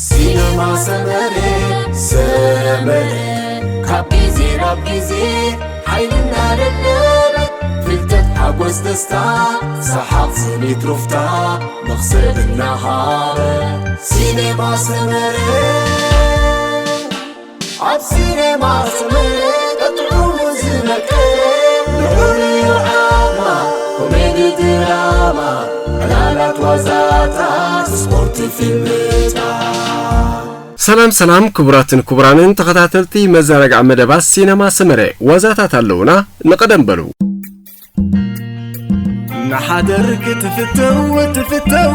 ሲነማ ሰመረ፣ ሰመረ፣ ካብ ግዜ ናብ ግዜ ሓይልና ለለበ፣ ፍልጠት፣ ሓጎስ፣ ደስታ፣ ሰሓቕ፣ ስኒት፣ ሩፍታ፣ መኽሰብ እናሃበ። ሲነማ ሰመረ፣ ኣብ ሲነማ ሰመረ፣ ጥዑሙ ዝመቀረ፣ ልዑል እዩ ዓቕማ፣ ኮሜዲ፣ ድራማ፣ ዕላላት፣ ዋዛታት፣ ስፖርት፣ ፊልምታት። ሰላም ሰላም፣ ክቡራትን ክቡራንን ተኸታተልቲ መዘናግዒ መደባት ሲነማ ሰመረ፣ ዋዛታት ኣለዉና፣ ንቐደም በሉ። ንሓደር ክትፍተው ትፍተው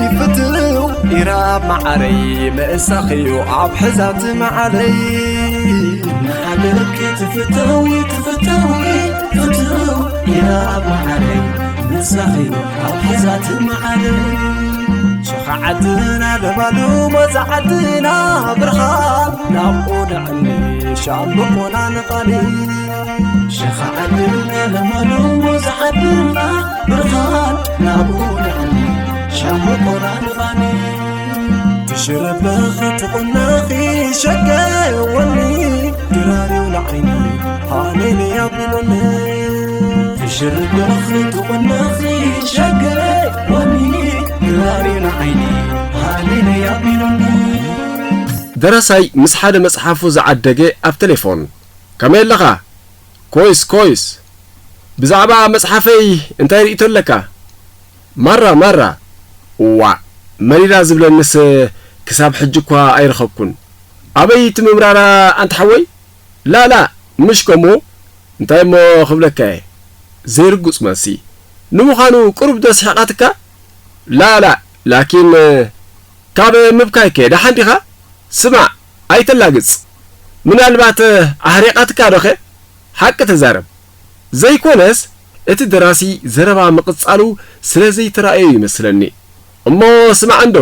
ይፍትው፣ ኢራብ መዓረይ ምእሳኽዩ ኣብ ሕዛት መዓለይ። ንሓደር ክትፍተው ትፍተው ይፍትው፣ ኢራብ መዓረይ ምእሳኽዩ ኣብ ሕዛት መዓለይ። ሸኻ ዓድና ለማሉ፣ ሞዛ ዓድና ብርሃን፣ ናብኡ ንዕኒ ሻምብቆና ንቓኒ። ሸኻ ዓድና ለማሉ፣ ሞዛ ዓድና ብርሃን፣ ናብኡ ንዕኒ ሻምብቆና ንቓኒ። ትሽረበኺ ትቑነኺ ሸገወኒ፣ ድራርዩ ንዓይኒ ሃሌሉያ ብሉኒ። ትሽርበኺ ትቑነኺ ሸገወኒ፣ ድራርዩ ንዓይኒ ሃሌሉያ ብሉኒ። ደራሳይ ምስ ሓደ መጽሓፉ ዝዓደገ ኣብ ቴሌፎን። ከመይ ኣለኻ? ኮይስ፣ ኮይስ። ብዛዕባ መጽሓፈይ እንታይ ርእይቶ ኣለካ? ማራ፣ ማራ። እዋእ፣ መሪራ ዝብለንስ ክሳብ ሕጂ እኳ ኣይረኸብኩን። ኣበይ እቲ ምምራራ ኣንታ ሓወይ? ላላ፣ ምሽ ከምኡ? እንታይ እሞ ክብለካ እየ? ዘይርጉጽ መልሲ። ንምዃኑ ቁሩብ ዶ ስሒቓትካ? ላላ፣ ላኪን ካብ ምብካይከ ደሓን ዲኻ? ስማዕ፣ ኣይተላግጽ። ምናልባት ኣህሪቓትካ ዶኸ? ሓቂ ተዛረብ። ዘይኮነስ፣ እቲ ደራሲ ዘረባ ምቕጻሉ ስለ ዘይተራእዮ ይመስለኒ። እሞ ስማዕ እንዶ፣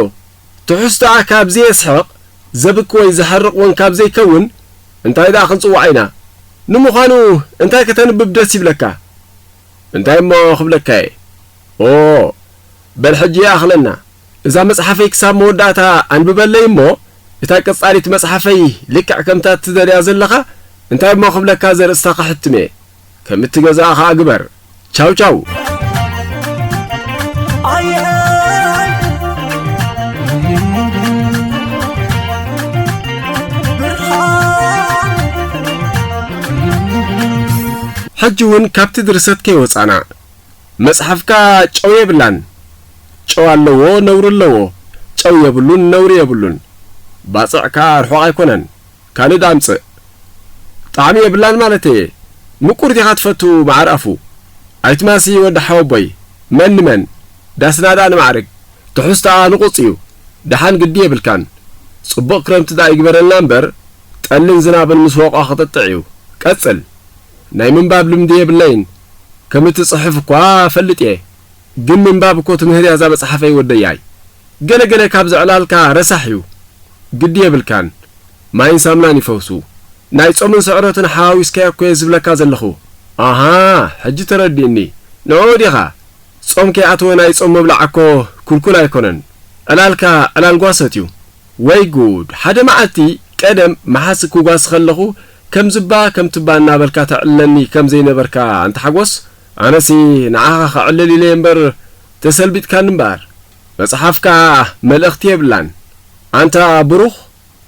ትሕዝቶኣ ካብ ዘየስሕቕ፣ ዘብኪ ወይ ዘሐርቕ እውን ካብ ዘይከውን፣ እንታይ ደኣ ክንጽውዓ ኢና? ንምዃኑ፣ እንታይ ከተንብብ ደስ ይብለካ? እንታይ እሞ ክብለካ እየ? ኦ፣ በል ሕጂ ይኣኽለና። እዛ መጽሓፈይ ክሳብ መወዳእታ ኣንብበለይ እሞ፣ እታ ቀጻሊት መጽሓፈይ ልክዕ ከምታ እትደልያ ዘለኻ፣ እንታይ እሞ ክብለካ ዘርእስታ ከሕትም እየ። ከም እትገዝኣ ኸኣ ግበር። ቻው ቻው። ኣየይ ብርሃን። ሕጂ እውን ካብቲ ድርሰት ከይወጻና። መጽሓፍካ ጨው የብላን። ጨው ኣለዎ፣ ነውሪ ኣለዎ። ጨው የብሉን፣ ነውሪ የብሉን። ባጽዕ ከኣ ርሑቕ ኣይኮነን። ካልእ ደኣ ኣምጽእ። ጣዕሚ የብላን ማለተየ። ምቁር ዲኻ ትፈቱ መዓር ኣፉ? ኣይትማሲ ወዲ ሓወቦይ። መን ንመን? ዳስና ደኣ ንማዕርግ። ትሕዝቶኣ ንቑጽ እዩ። ደሓን ግዲ የብልካን። ጽቡቕ ክረምቲ ደኣ ይግበረልና እምበር፣ ጠልን ዝናብን ምስ ወቕዖ ክጥጥዕ እዩ። ቀጽል። ናይ ምንባብ ልምዲ የብለይን። ከም እትጽሕፍ እኳ እፈልጥ እየ። ግን ምንባብ እኮ ትምህር እያ እዛ መጽሓፈይ ወደያይ። ገለ ገለ ካብዚ ዕላልካ ረሳሕ እዩ። ግዲ የብልካን። ማይን ሳምናን ይፈውሱ። ናይ ጾምን ስዕረትን ሓዋዊስካዮ እኮ እየ ዝብለካ ዘለኹ። ኣሃ፣ ሕጂ ተረዲእኒ። ንዕኡ ዲኻ? ጾም ከይኣተወ ናይ ጾም ምብላዕ እኮ ኩልኩል ኣይኮነን። ዕላልካ ዕላል ጓሶት እዩ። ወይ ጉድ! ሓደ መዓልቲ ቀደም መሓስ ክጓሲ ከለኹ ከምዚ እባ ከምቲ እባ እናበልካ ተዕልለኒ ከም ዘይነበርካ ኣንታ ሓጎስ፣ ኣነሲ ንዓኻ ከዕልል ኢለ እየ እምበር ተሰልቢጥካኒ እምበኣር። መጽሓፍካ መልእኽቲ የብላን። ኣንታ ብሩኽ፣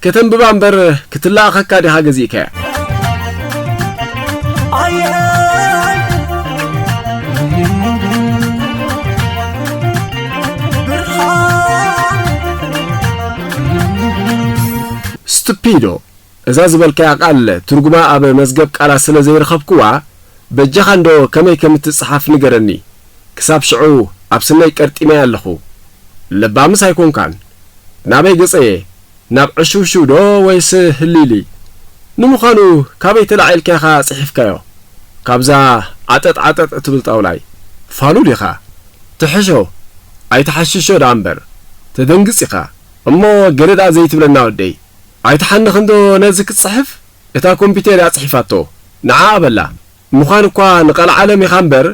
ከተንብባ እምበር ክትለኣኸካ ዲኻ ገዚእካያ? ኣየ ብርሃን። ስቱፒዶ፣ እዛ ዝበልካያ ቃል ትርጉማ ኣብ መዝገብ ቃላት ስለ ዘይረኸብክዋ፣ በጃኻ እንዶ ከመይ ከም እትጸሓፍ ንገረኒ። ክሳብ ሽዑ ኣብ ስነይ ቀርጢመያ ኣለኹ። ለባምስ ኣይኮንካን። ናበይ ገጸየ? ናብ ዕሽውሽው ዶ ወይስ ህሊሊ? ንምዃኑ ካበይ ተላዒልካ ኢኻ ጽሒፍካዮ? ካብዛ ዓጠጥ ዓጠጥ እትብል ጣውላይ። ፋሉል ኢኻ። ትሕሾ፣ ኣይትሓሽሾ ደኣ እምበር። ተደንግጽ ኢኻ። እሞ ገለ ደኣ ዘይትብለና ወደይ። ኣይትሓንኽንዶ ነዚ ክትጽሕፍ? እታ ኮምፒተር እያ ጽሒፋቶ። ንዓኣ በላ። ምዃን እኳ ንቐልዓለም ኢኻ እምበር፣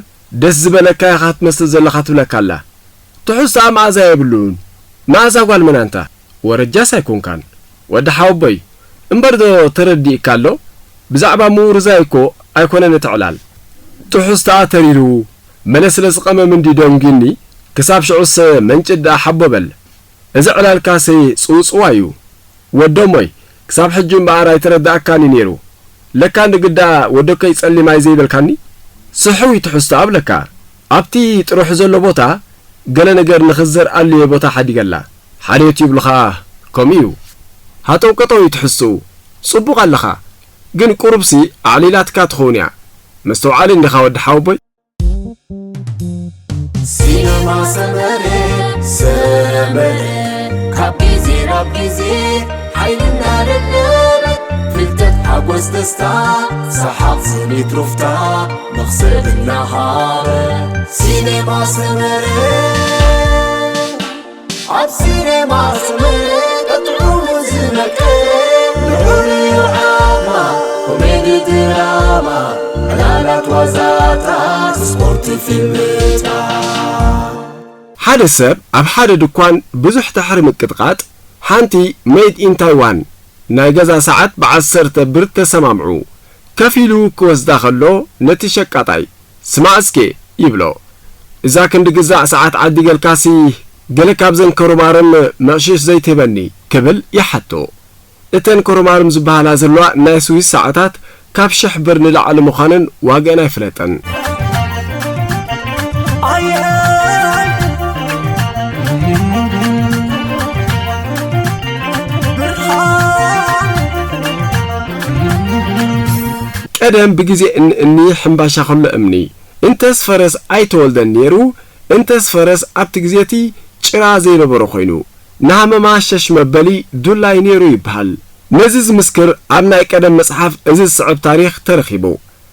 ደስ ዝበለካ ኢኻ ትመስል ዘለኻ ትብለካ ኣላ። ትሕዝቶኣ መኣዛ የብሉን። መኣዛ ጓል መን ኣንታ? ወረጃስ ኣይኮንካን። ወዲ ሓወቦይ፣ እምበር ዶ ተረዲእካ ኣሎ? ብዛዕባ ምውርዛይ እኮ ኣይኮነን እቲ ዕላል። ትሑዝተኣ ተሪሩ፣ መለ ስለ ዝቐመም እንዲ ደንጊኒ፣ ክሳብ ሽዑስ መንጭድ ደኣ ሓቦ በል። እዚ ዕላልካሲ ጽውጽዋይ እዩ። ወዶሞይ፣ ክሳብ ሕጂ እምበኣር ኣይተረዳእካኒ ነይሩ። ለካ ንግዳ ወደከይ ጸሊም ኣይዘይበልካኒ? ስሕዊ ትሕዝቶ ኣብለካ። ኣብቲ ጥሩሕ ዘሎ ቦታ ገለ ነገር ንኽዘርኣሉ እየ ቦታ ሓዲገላ። ሓልዮት ይብሉኻ ከምኡ እዩ። ሃጠው ቀጠው እዩ ትሕዝትኡ። ጽቡቕ ኣለኻ። ግን ቁሩብሲ ኣዕሊላትካ ትኸውን እያ። መስተውዓሊ እንዲኻ ወዲ ሓወቦይ? ሲነማ ሰመረ ሰመረ ካብ ግዜ ናብ ግዜ ሓይሊ እናደለበ ፍልጠት ሓጎስ ደስታ ሰሓቕ ስኒት ሩፍታ መኽሰብ እናሃበ ሲነማ ሰመረ ኣብ ሲነማ ሰመረ ጥዑሙ ዝመቀረ ልዑል እዩ ዓቕማ ኮሜዲ ድራማ ዕላላት ዋዛታት ስፖርት ፊልምታት ሓደ ሰብ ኣብ ሓደ ድኳን ብዙሕ ድሕሪ ምቅጥቃጥ ሓንቲ ሜድ ኢን ታይዋን ናይ ገዛ ሰዓት ብዓሰርተ ብር ተሰማምዑ። ከፊሉ ክወስዳ ከሎ ነቲ ሸቃጣይ ስማዕ እስከ ይብሎ። እዛ ክንዲ ግዛእ ሰዓት ዓዲገልካሲ ገለ ካብዘን ከሩማርም መዕሽሽ ዘይትህበኒ ክብል ይሓቶ። እተን ኮረማርም ዝበሃላ ዘለዋ ናይ ስዊስ ሰዓታት ካብ ሽሕ ብር ንላዕሊ ምዃነን ዋግአን ኣይፍለጥን። ቀደም ብግዜ እኒ እኒ ሕምባሻ ከሎ እምኒ እንተስ ፈረስ ኣይተወልደን ነይሩ። እንተስ ፈረስ ኣብቲ ግዜ እቲ ጭራ ዘይነበሮ ኮይኑ ንሃመማ ሸሽ መበሊ ዱላይ ነይሩ ይበሃል። ነዚ ዝምስክር ኣብ ናይ ቀደም መጽሓፍ እዚ ዝስዕብ ታሪኽ ተረኺቡ።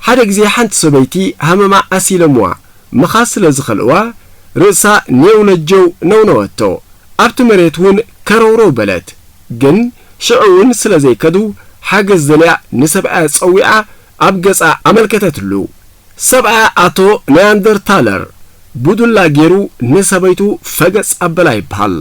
ሓደ ግዜ ሓንቲ ሰበይቲ ሃመማ ዓሲሎምዋ ምኻድ ስለ ዝኸልእዋ ርእሳ ኔው ነጀው ነውነወቶ። ኣብቲ መሬት እውን ከረውረው በለት። ግን ሽዑ እውን ስለ ዘይከዱ ሓገዝ ደልያ ንሰብኣያ ጸዊዓ ኣብ ገጻ ኣመልከተትሉ። ሰብኣያ ኣቶ ነያንደርታለር ብዱላ ገይሩ ንሰበይቱ ፈገጽ ኣበላ ይበሃል።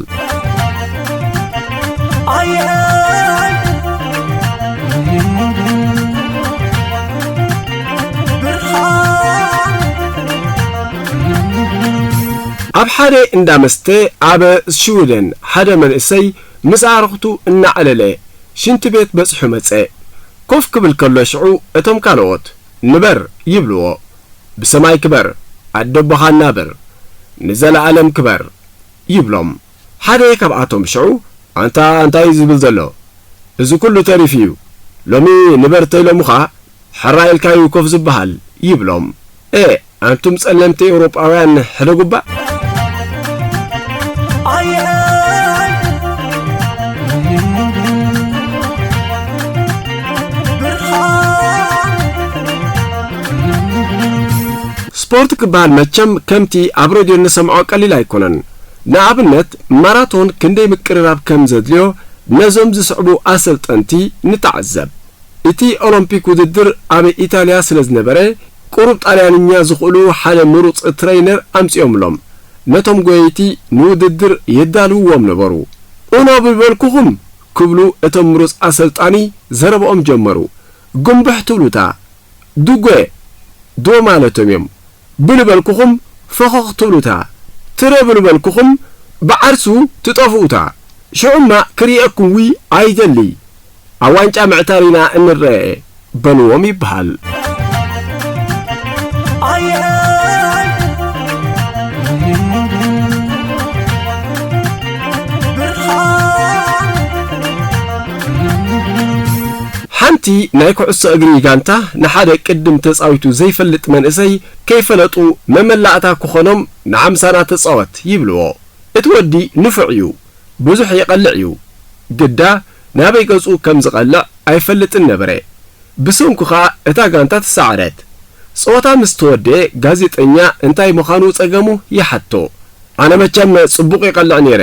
ኣብ ሓደ እንዳ መስተ ኣብ ሽወደን ሓደ መንእሰይ ምስ ኣዕሩኽቱ እናዕለለ ሽንቲ ቤት በጺሑ መጸ። ኮፍ ክብል ከሎ ሽዑ እቶም ካልኦት ንበር ይብልዎ። ብሰማይ ክበር፣ ኣደቦኻ እናብር፣ ንዘለኣለም ክበር ይብሎም። ሓደ ካብኣቶም ሽዑ ኣንታ እንታይ እዩ ዝብል ዘሎ? እዚ ኩሉ ተሪፉ እዩ። ሎሚ ንበር ተይሎምኻ ሕራይ ኢልካዩ ኮፍ ዝበሃል ይብሎም። ኤእ ኣንቱም ጸለምቲ ኤውሮጳውያን ሕደጉባ። ስፖርት ክበሃል መቸም ከምቲ ኣብ ረድዮ እንሰምዖ ቀሊል ኣይኮነን። ንኣብነት ማራቶን ክንደይ ምቅርራብ ከም ዘድልዮ ነዞም ዝስዕቡ ኣሰልጠንቲ ንተዓዘብ። እቲ ኦሎምፒክ ውድድር ኣብ ኢታልያ ስለ ዝነበረ ቁሩብ ጣልያንኛ ዝኽእሉ ሓደ ምሩፅ ትረይነር ኣምፂኦምሎም። ነቶም ጎየይቲ ንውድድር የዳልውዎም ነበሩ። ኡኖ ብልበልኩኹም ክብሉ እቶም ምሩፅ ኣሰልጣኒ ዘረብኦም ጀመሩ። ጉምብሕ ትብሉታ። ዱጎ ዶ ማለቶም እዮም። ብልበልኩኹም ፈኾኽ ትብሉታ። ትረ ብልበልኩኹም ብዓርሱ ትጠፍኡታ። ሽዑማ ክርእየኩም ውይ ኣይደሊ። ኣብ ዋንጫ ምዕታር ኢና እንረኤ በልዎም ይበሃል። ሓንቲ ናይ ኩዕሶ እግሪ ጋንታ ንሓደ ቅድም ተጻዊቱ ዘይፈልጥ መንእሰይ ከይፈለጡ መመላእታ ክኾኖም ንዓምሳና ተጻወት ይብልዎ። እቲ ወዲ ንፉዕ እዩ፣ ብዙሕ ይቐልዕ እዩ። ግዳ ናበይ ገጹ ከም ዝቐልዕ ኣይፈልጥን ነበረ። ብሰንኩ ኸኣ እታ ጋንታ ተሳዕረት። ጸወታ ምስ ተወደአ ጋዜጠኛ እንታይ ምዃኑ ጸገሙ ይሓቶ። ኣነ መቸም ጽቡቕ ይቐልዕ ነይረ።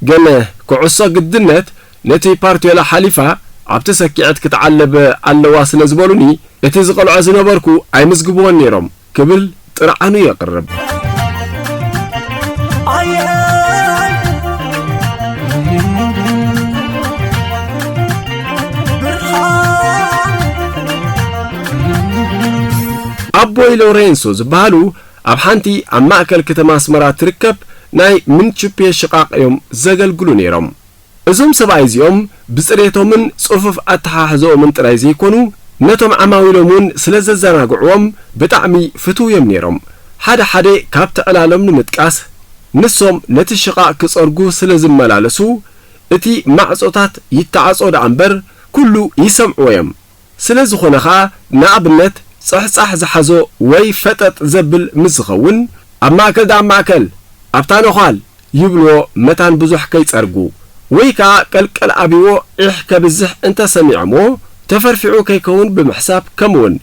ግን ኩዕሶ ግድነት ነቲ ፓርቲዮላ ሓሊፋ ኣብቲ ሰኪዐት ክትዓልብ ኣለዋ ስለ ዝበሉኒ እቲ ዝቐልዖ ዝነበርኩ ኣይምዝግብዎን ነይሮም ክብል ጥርዓኑ የቕርብ። ኣቦይ ሎሬንሶ ዝበሃሉ ኣብ ሓንቲ ኣብ ማእከል ከተማ ኣስመራ ትርከብ ናይ ምንቹፔ ሽቓቕ እዮም ዘገልግሉ ነይሮም። እዞም ሰብኣይ እዚኦም ብጽሬቶምን ጽፉፍ ኣተሓሕዝኦምን ጥራይ ዘይኮኑ፣ ነቶም ዓማዊሎም እውን ስለ ዘዘናግዕዎም ብጣዕሚ ፍትው እዮም ነይሮም። ሓደ ሓደ ካብቲ ዕላሎም ንምጥቃስ፣ ንሶም ነቲ ሽቓቕ ክጸርጉ ስለ ዝመላለሱ፣ እቲ ማዕጾታት ይተዓጾ ደኣ እምበር፣ ኩሉ ይሰምዕዎ እዮም። ስለ ዝኾነ ኸኣ፣ ንኣብነት፣ ጻሕጻሕ ዝሓዞ ወይ ፈጠጥ ዘብል ምስ ዝኸውን፣ "ኣብ ማእከል ደኣ ኣብ ማእከል፣ ኣብታ ነዃል" ይብልዎ፣ መታን ብዙሕ ከይጸርጉ። ወይ ከኣ ቀልቀል ኣብይዎ ዒሕ ከብዝሕ እንተ ሰሚዖምዎ፣ ተፈርፊዑ ከይከውን ብምሕሳብ፣ ከምኡውን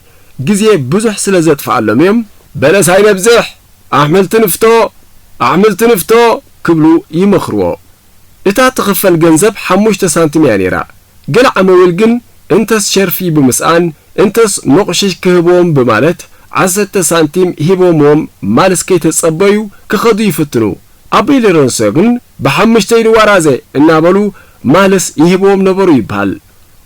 ግዜ ብዙሕ ስለ ዘጥፍኣሎም እዮም፣ "በለስ ኣይነብዝሕ፣ ኣሕምልቲ ንፍቶ፣ ኣሕምልቲ ንፍቶ" ክብሉ ይመኽርዎ። እታ ትኽፈል ገንዘብ ሓሙሽተ ሳንቲም እያ ነይራ። ገለ ዓማዊል ግን እንተስ ሸርፊ ብምስኣን፣ እንተስ መቑሽሽ ክህብዎም ብማለት ዓሰርተ ሳንቲም ሂቦምዎም ማልስ ከይተጸበዩ ክኸዱ ይፍትኑ። ኣቦይ ሎረንሶ ግን ብሓሙሽተ ኢሉ ዋራዘ እናበሉ ማልስ ይህብዎም ነበሩ ይበሃል።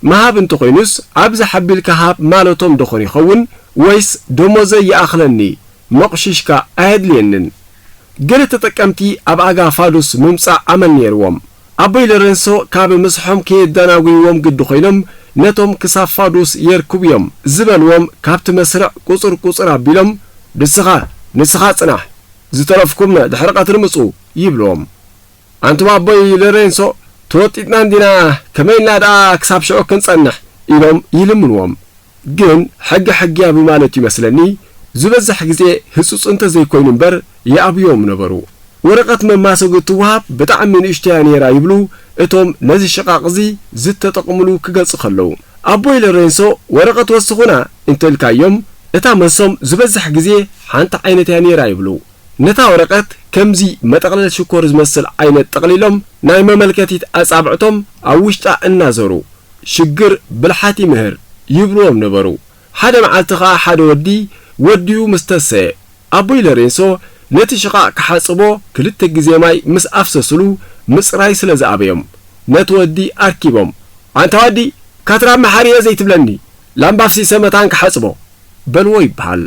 ምሃብ እንተኾይኑስ ኣብዚ ሓቢልካ ሃብ ማለቶም ደኾን ይኸውን? ወይስ ደሞዘይ ይኣኽለኒ፣ መቑሽሽካ ኣየድልየንን? ገለ ተጠቀምቲ ኣብ ኣጋ ፋዱስ ምምጻእ ኣመል ነይርዎም። ኣቦይ ሎረንሶ ካብ ምስሖም ከየደናጉይዎም ግዲ ኮይኖም ነቶም ክሳብ ፋዱስ የርክቡ እዮም ዝበልዎም ካብቲ መስርዕ ቁጽር ቁጽር ኣቢሎም፣ "ንስኻ፣ ንስኻ ጽናሕ፣ ዝተረፍኩም ድሕሪ ቀትሪ ምጹ" ይብልዎም። "ኣንቱም ኣቦይ ሎሬንሶ፣ ተወጢጥና እንዲና፣ ከመይ ኢልና ደኣ ክሳብ ሽዑ ክንጸንሕ?" ኢሎም ይልምንዎም። ግን ሕጊ ሕጊያ ብማለት ይመስለኒ፣ ዝበዝሕ ግዜ ህጹጽ እንተ ዘይኮይኑ እምበር ይኣብዮም ነበሩ። ወረቐት መማሰጉ እትወሃብ ብጣዕሚ ንእሽቶያ ነይራ ይብሉ እቶም ነዚ ሽቓቕ እዚ ዝተጠቕምሉ ክገልጹ ከለዉ። ኣቦይ ሎሬንሶ፣ "ወረቐት ወስኹና" እንተልካዮም፣ እታ መልሶም ዝበዝሕ ግዜ ሓንቲ ዓይነት እያ ነይራ ይብሉ። ነታ ወረቐት ከምዚ መጠቕለል ሽኮር ዝመስል ዓይነት ጠቕሊሎም፣ ናይ መመልከቲት ኣጻብዕቶም ኣብ ውሽጣ እናዘሩ፣ "ሽግር ብልሓት ይምህር" ይብልዎም ነበሩ። ሓደ መዓልቲ ኸኣ ሓደ ወዲ ወዲኡ ምስ ተሰየ፣ ኣቦይ ሎሬንሶ ነቲ ሽቓቕ ክሓጽቦ ክልተ ግዜ ማይ ምስ ኣፍሰስሉ፣ ምጽራይ ስለ ዝኣበዮም፣ ነቲ ወዲ ኣርኪቦም፣ "ኣንታ ወዲ፣ ካትራብ መሓርየ ዘይትብለኒ፣ ላምባ ኣፍሲሰ መታን ክሓጽቦ" በልዎ ይበሃል።